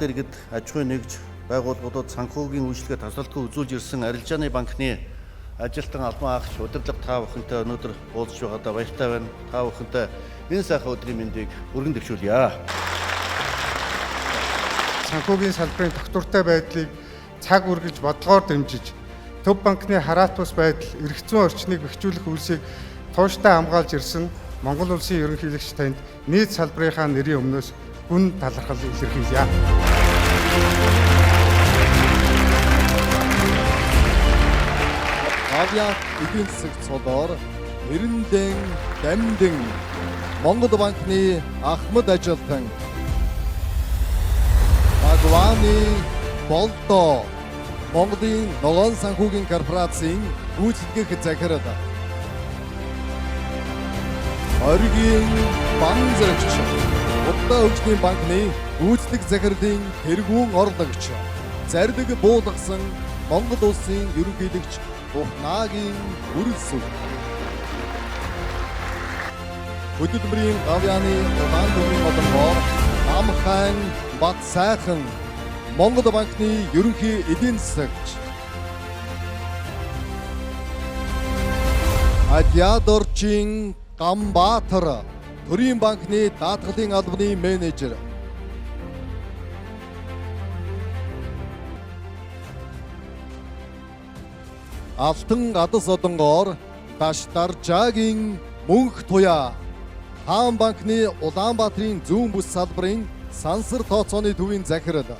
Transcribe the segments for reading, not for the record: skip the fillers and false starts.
ард иргэд, аж ахуйн нэгж байгууллагуудад санхүүгийн үйлчилгээ тасралтгүй үзүүлж ирсэн арилжааны банкны ажилтан албан хаагч удирдлага та бүхэнтэй өнөөдөр уулзч байгаадаа баяртай байна. Та бүхэнтэй энэ сайхан өдрийн мэндийг өргөн дэвшүүлье. Санхүүгийн салбарын тогтвортой байдлыг цаг үргэлж бодлогоор дэмжиж, Төв банкны хараат бус байдал, эрх зүйн орчныг бэхжүүлэх үйлсийг тууштай хамгаалж ирсэн Монгол улсын ерөнхийлөгч танд нийт салбарынхаа нэрийн өмнөөс гүн талархал илэрхийлье. Гавьяат эдийн засаг цолоор Эрэндэн Дамдин Монгол банкны ахмад ажилтан Багваны Болдо Монголын ногоон санхүүгийн корпорацийн гүйцэтгэх захирал Оргийн Банзрагч Будда хөгжлийн банкны гүйцэтгэх захирлын тэргүүн орлогч зарлиг буулгасан Монгол улсын ерөнхийлөгч Ухнаагийн бүрэлсүг Хөдөлмөрийн гавьяаны улаан төвийн олонгоор Намхайн Бат сайхан Монгол банкны ерөнхий эдийн засагч Адиадорчин Гамбаатар Төрийн банкны даатгалын албаны менежер Алтан гадас одонгоор Даштаржаагийн мөнх туяа Хаан банкны Улаанбаатарын зүүн бүс салбарын сансар тооцооны төвийн захирал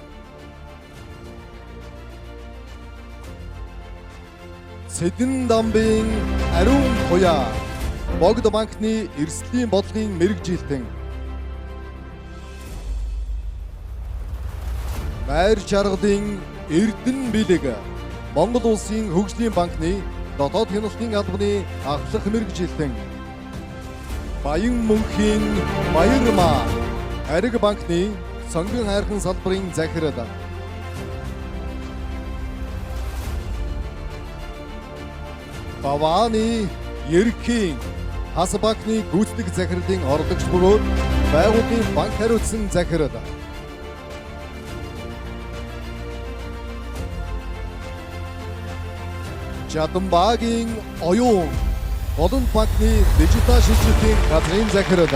Сэдэн дамбын ариун туяа Богд банкны эрсдлийн бодлогын мэргэжилтэн Байр чаргалын Эрдэнэ бэлэг Монгол улсын хөгжлийн банкны дотоод хяналтын албаны ахлах мэргэжилтэн Баян мөнхийн Баярмаа Ариг банкны сонгон хайрхан салбарын захирал Бавааны Еркийн Хас банкны гүйцэтгэх захирлын орлогч бөгөөд байгууллагын банк хариуцсан захирал Жадамбагийн оюун Голонд банкны дижитал шилжилтийн газрын захирал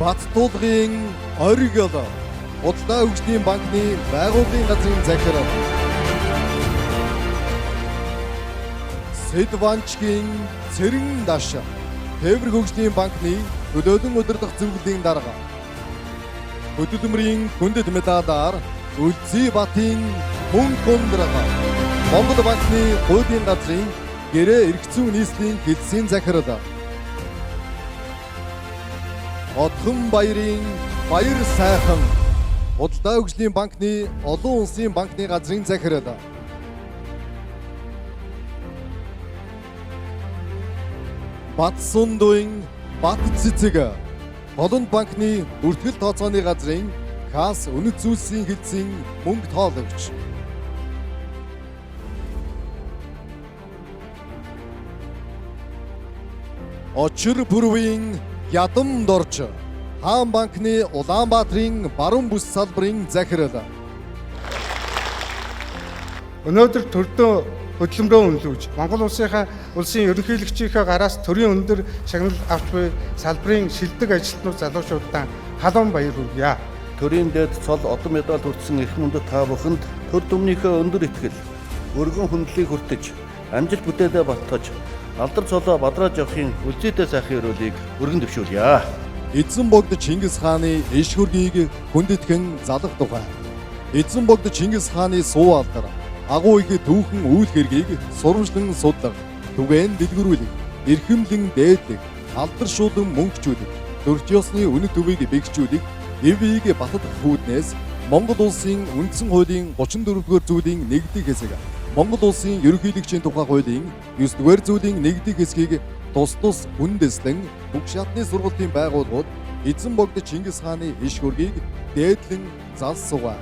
Баттулгын Оргил Худалдаа хөгжлийн банкны байгууллагын газрын захирал Сэдванчгийн Цэрэн даш Тээвэр хөгжлийн банкны төлөөлөн удирдах зөвлөлийн дарга Хөдөлмөрийн хүндэт медалаар Үлзий Батын мөнх ундрага Монгол банкны хуулийн газрын гэрээ эрх зүйн нийслэлийн хэлтсийн захирал Отхон баярын Баяр сайхан Худалдаа хөгжлийн банкны олон улсын банкны газрын захирал Батсундуйн Бат цэцэг Голонд банкны бүртгэл тооцооны газрын касс үнэт зүйлсийн хэлтсийн мөнгө тоологч Очир бүрвийн Ядам дорж Хаан банкны Улаанбаатарын баруун бүс салбарын захирал Өнөөдөр төрдөө хөдөлмөрөө үнэлүүлж Монгол улсын ерөнхийлөгчийнхээ гараас төрийн өндөр шагнал авч буй салбарын шилдэг ажилтнууд залуучуудаа халуун баяр хүргье. Төрийн дээд цол одон медаль хүртсэн эрх мөндөд та бүхэнд төр дүмнийхээ өндөр итгэл, өргөн хүндлэлийг хүртэж, амжилт бүтээлээ баттгаж, алдар цолоо бадрааж явахын үлзийтэй сайхан өрөөлийг өргөн дэвшүүлье. Эзэн богд Чингис хааны иш хөргийг хүндэтгэн залах тухай. Эзэн богд Чингис хааны суу алдар, агуу их түүхэн үйл хэргийг сурамжлан судлах, түгээн дэлгэрүүлэх, эрхэмлэн дээдлэх, алдаршуулан мөнгөчүүлэх, төрч ёсны үнэт төвийг бэхжүүлэх, эвийг батдах хүүднээс Монгол улсын үндсэн хуулийн 34-р зүйлийн нэгдэх хэсэг, Монгол улсын ерөнхийлөгчийн тухай хуулийн 9-р зүйлийн нэгдэх хэсгийг тус тус үндэслэн бүх шатны сургалтын байгууллагууд эзэн богд Чингис хааны иш хөргийг дээдлэн залсугаа.